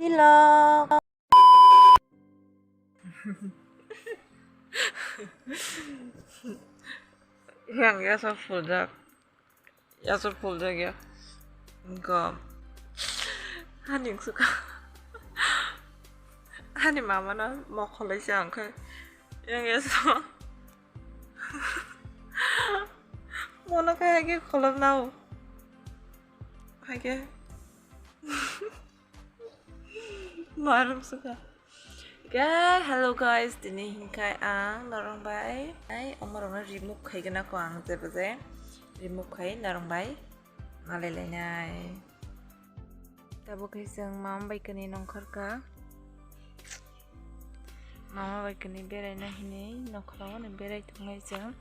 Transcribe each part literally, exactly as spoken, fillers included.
Tilok. Yang yasa fuljak. Yasa fuljak ya. Engko. Hani suka. Hani mama na mokholai sa angkhe. Yang yasa. Mono khe hai khe kholop nao. Hai khe. Marung suka. Ga, hello guys, tini hinkai ang norong bai. Ai, omorong remove khai gana ko ang jeba je. Remove khai norong bai. Malai lainai. Tabo khai seng mam bai kani nongkhor ka. Mama bai kani berai na hini nongkhor ni berai tongnai seng.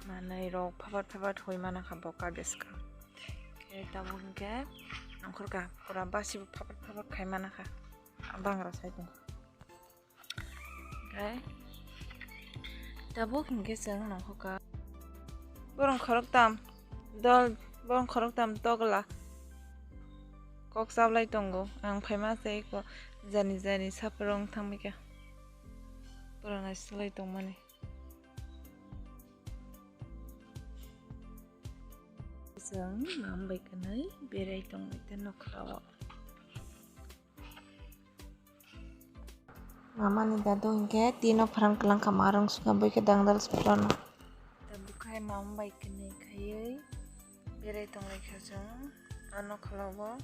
Manai rok phapat phapat hoi mana kha boka beska. Khe tabuk hinkhe nongkhor ka pura basi bo phapat phapat khai mana kha. Bangra sai tong. Khe tabuk hinkhe chwng nongkhor ka. Borong khorok tam dol, borong khorok tam togla kok chablai tongo. Ang phaima se eko jani jani saprong thangbai kha. Pura naisolai tongmani. Chwng mam bai kwnwi berai tongwi tei nokhrao. Mamani dadu hinkhe tino phrang kwlang kha, marung sukha bui khe dangdal sukha no. Tabuk khai mam bai kwnwi khaiwi berai tonglai kha chwng a nokhrao.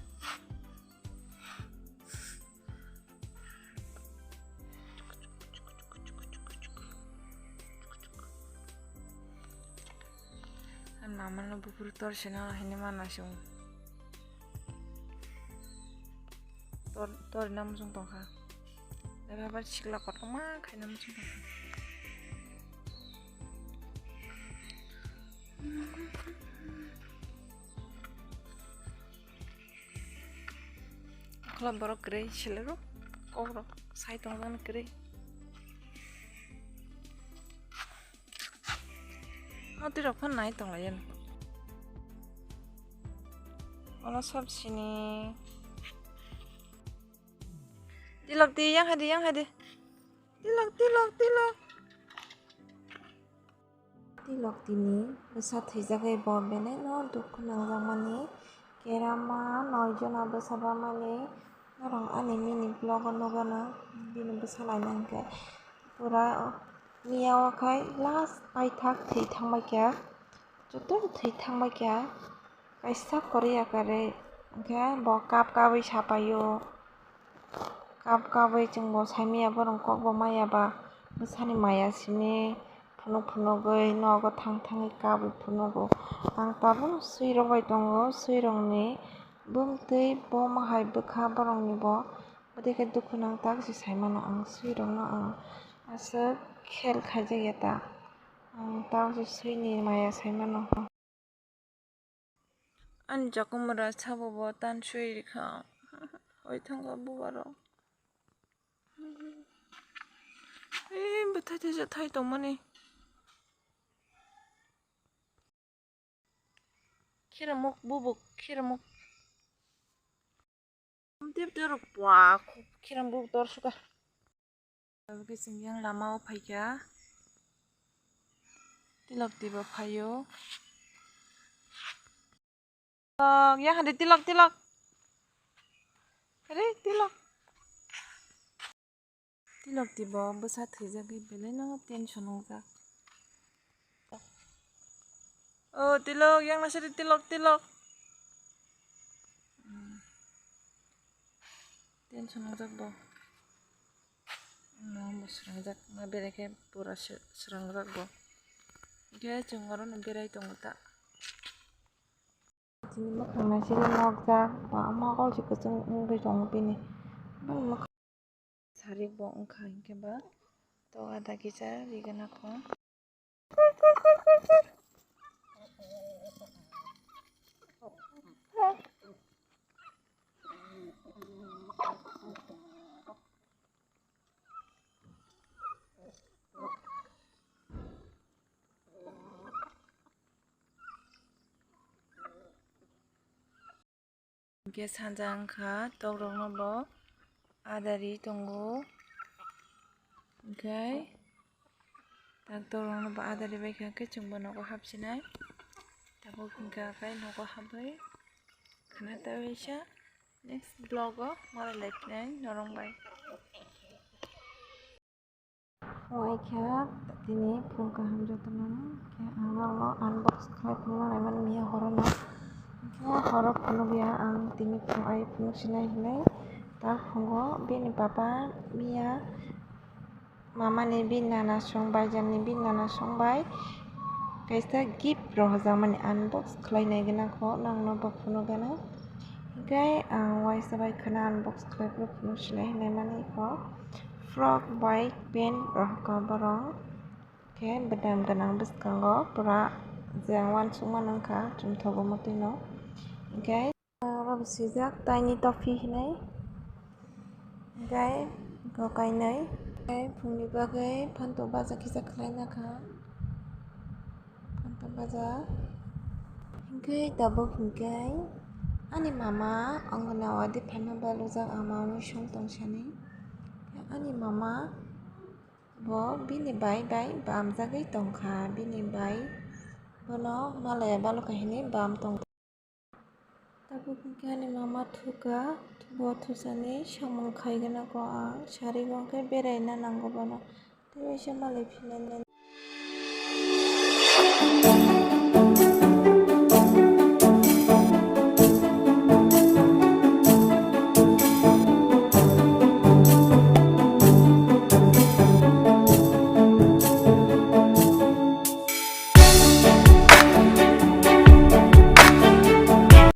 Mama no buphuru tor sina hini mana sung. Tor, tor nam sung tongkha. Eba ba sikla kotorma khai nam sung tongkha. Okhla borok kwrwi selero kokrok sai tongjaknai kwrwi. O twi rok phano nai tonglaiyani. Ono sob sini. Tilok di, yang hai di, yang hai di. Tilok, tilok, tilok. Tilok tini bwsa thwijagwi bo belai no dukhu nangjakmani. Kerama noi jona bwsa bamani norok ani mini vlog o nugano bini bwsa naina hinkhe pura miya o khai last paithak thwi thangbaikha, joto thwi thangbaikha. Kaisa kwrwi ya kwrwi, hwnkhe bo kap kabwi sapaio. Kap kabwi chwngbo saimanya, borok kokbo maya ba bwsani maya simi phunuk phunugwi nogo thang thangwi kabwi phunugo. Ang tabukno swirok bai tongo, swirokni bumtwi buma hai bwkha boroknibo. Bwdikhe dukhu nang tak se saimano ang, swirokno ang aswk khel khaijak ya ta. Ang tabukhe swini maya saimano. Ani jakumura sabo bo tan sui rikha. Oi thangka bubarok. Ei, bwthai thaisa thai tongmani. Khiramuk bubuk, khiramuk. Tip tip rok pua, khiramuk bubuk tor suka. Tabukhe chwng yang lama o phaikha. Tilok twi bo phaio. Tilok, yang hadi tilok, tilok. Ari tilok. Tilok twi bo bwsa thwijagwi belai no tension wngjak. O tilok, yang nasari tilok, tilok. Hmm. Tension wngjak bo. Ano bo srangjak, ma berai khe pura srangjak bo. Hwnkhe chwng orono berai tongo ta. Chini mwkhang naisingwi nokjak, ba mokol se kwchwng wngwi tongo bini. Bini mwkhang sarik bo wngkha hinkhe ba toga dagijak rigana kho. Hwnkhe sanja wngkha tokrokno bo adari tongo. Hwnkhe doctor rokno bo adari bai kha khe chwngbo nogo hapsinai. Tabuk hwnkhe akai nogo hapwi khna tei waisa next vlog o malai lai phinai norok bai. Wngkha tini phung kaham jotono khe ang norokno unbox khlai phunukna naimani miya horono. Hwnkhe horo phunukya ang tini phung ai phunuk sinai hinwi ta phungo bini papa miya mamani bini nana songbai, jani bini nana songbai kaisa gift rohorjakmani unbox khlai nai gwnang kho, nokno bo phunuk gana. Hwnkhe ang waisa bai khwna unbox khlai phuru phunuk sinai hinwi mani kho. Frock bai pant rohorkha borok. Khe bwdam gwnang bwskango pura je ang uansukmani wngkha chumthogo mwtwino. Hwnkhe oro bo swijak Tiny Toffee hinwi. Hwnkhe eko kainwi. Hwnkhe phungni bagwi phantok baja kisa khlaina kha. Phantok baja. Hwnkhe tabuk hwnkhe ani mama Anganwadi phaina balujak, ama wisong tongsani. Ani mama bo bini bai bai bamjagwi tongkha, bini bai bono malaya balokha hinwi bam tongkha. Tabuk hwnkhe ani mama thuka, bo thusani samung khaigwnako ang, sarigo hwnkhe beraina nango bono, tei waisa malai phinani.